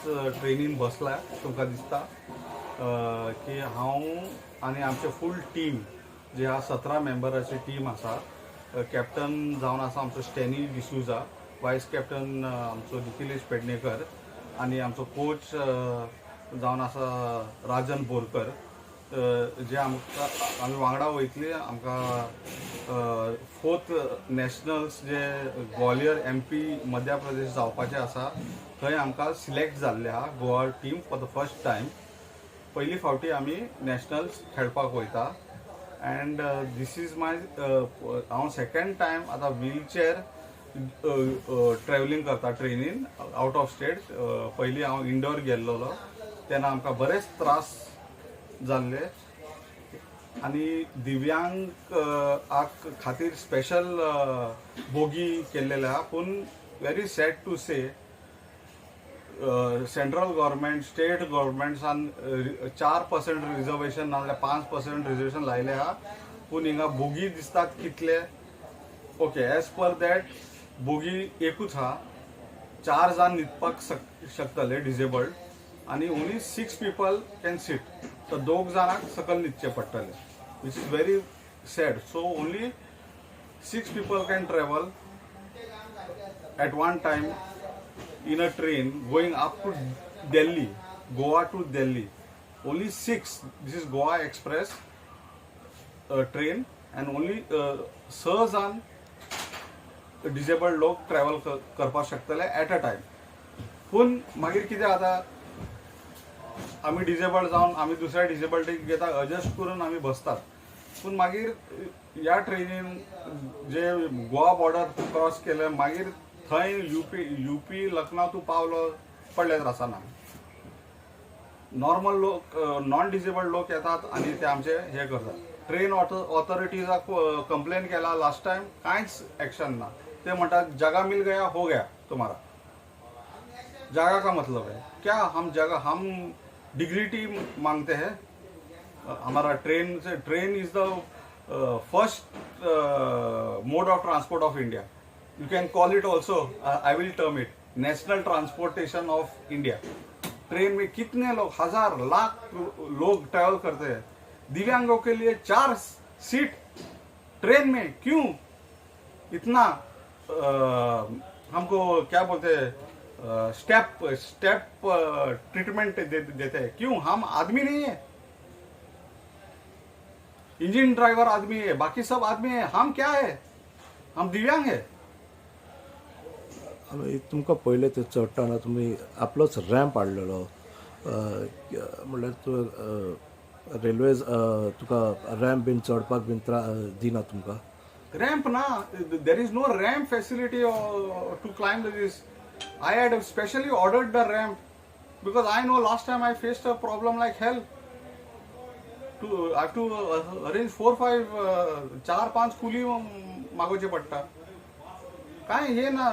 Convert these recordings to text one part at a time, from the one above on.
ट्रेनीन बसला, तुमकां दिसता की हांव आनी आमचे फूल टीम जे आहा, 17 मेंबराची टीम आसा. कॅप्टन जावन आसा आमचो स्टॅनी डिसूजा, वायस कॅप्टन आमचो निखिलेश पेडणेकर आनी आमचो कोच जावन आसा राजन बोरकर, जे आमकां आमी वांगडा वयतली. आमकां फोर्थ नॅशनल्स जे ग्वालियर, एमपी, मध्य प्रदेश जावपाचे आसा, थंय आमकां सिलेक्ट जाल्ले आहा Goa team for the first time. पयली फावटी आमी नॅशनल्स खेळपाक वयता. अँड this is my, हांव सेकंड टायम आतां व्हीलचेअर ट्रॅवलिंग करता ट्रेनीन आउट ऑफ स्टेट. पयलीं हांव इंडोर गेल्लोलो तेन्ना आमकां बरेच त्रास जाल्ले आनी दिव्यांग आक खातीर स्पेशल बोगी केल्लेले आहा. पूण very sad to say, central government, state गव्हर्मेंट्सान 4% reservation नाजाल्यार 5% रिजर्वेशन लायले आहा, पूण हिंगा बोगी दिसतात कितले? Okay, as per that bogie एकूच आहा, चार जाण न्हिदपाक शकतले डिजेबल्ड आनी only six people can sit. So दोग जाणांक सकयल न्हिदचें पडटलें, which is very sad. So only six people can travel at one time in a train going up to Delhi, Goa to Delhi. Only six. This is Goa Express train and only स जाण disabled लोक travel करपाक शकतले at a time. पूण मागीर कितें जाता, आमी डिजेबल्ड जावन आमी दुसऱ्या डिजेबल्डीक घेता, एडजस्ट करून आमी बसतात. पूण मागीर ह्या ट्रेनीन जे गोवा बॉर्डर क्रॉस केले, मागीर थंय युपी, लखनौ तूं पावलो, पडले त्रासाना. नॉर्मल लोक, नॉन डिजेबल्ड लोक येतात आनी ते आमचे हे करतात. ट्रेन ऑथॉरिटीजाक कंप्लेन केला लास्ट टायम, कांयच एक्शन ना. ते म्हणटात, "जगह मिल गया, हो गया तुम्हारा." जगह का मतलब है क्या? हम जगह, हम डिग्निटी मांगते हैं. हमारा train Se, train is the first mode of transport of India. You can call it also, I will term it national transportation of India. Train में कितने लोग, हजार लाख लोग ट्रैवल करते हैं. दिव्यांगों के लिए चार सीट ट्रेन में क्यों? इतना हमको क्या बोलते हैं, स्टेप स्टेप ट्रीटमेंट देते हैं क्यों? हम आदमी नहीं है? इंजन ड्राइवर आदमी है, बाकी सब आदमी है. हम क्या है? हम दिव्यांग है. आमी तुमकां पयलें ते चडटना तुमी आपलोच रॅम्प हाडलेलो, म्हणल्यार तूं रेल्वेज तुका रॅम्प बीन चडपाक बीन त्रा दिना तुमकां? रैम्प ना, there is no ramp facility to climb this. I had specially ordered the ramp because I know last time I faced a problem like hell to I have to arrange four five, चार पांच कुली मागोवचे पडटा. काय हे ना?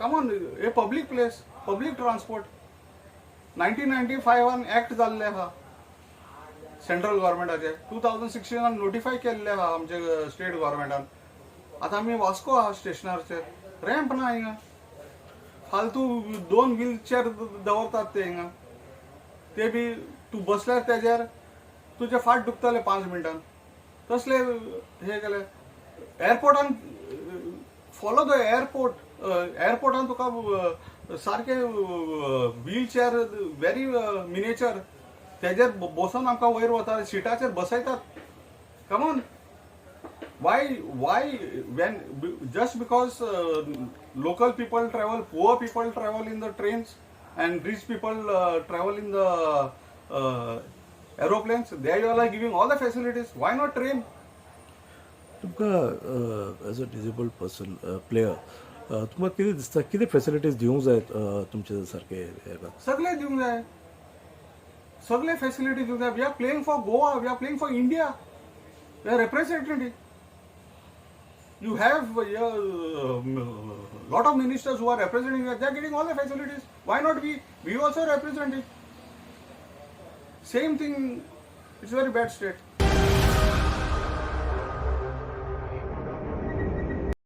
Come on, हे public place, public transport. 1995 आन act जाल्ले आहा सेंट्रल गव्हर्मेंटाचे, 2016 आन नोटिफाय केल्ले आहा आमचे स्टेट गव्हर्मेंटान. आतां आमी वास्को आहा स्टेशनाचेर, रॅम्प ना हिंगा. फालतू दोन व्हीलचेअर दवरतात ते हिंगा, ते बी तूं बसल्यार तेजेर तुजें फाट दुखतले 5 मिनटान. तसले हे केले एअरपोर्टान. Follow the airport. एअरपोर्टान तुका सारके व्हील चेअर व्हेरी मिनेचर, तेजेर बसोन आमकां वयर वता, सिटाचेर बसयतात. Come on, why when just because local people travel, poor people travel in the trains and rich people travel in the aeroplanes, there you are giving all the facilities, why not train? तुमकां as a disabled person, player, तुमकां कितें दिसता, कितें facilities दिवंक जाय तुमचे सारके हेका? सगळे दिवंक जाय, सगळे फॅसिलिटी दिवंक जाय. We are playing for Goa, we are playing for India, we are representing. You have lot of ministers who are representing, they are getting all the facilities. Why not we? We also representing. Same thing, it's very bad state.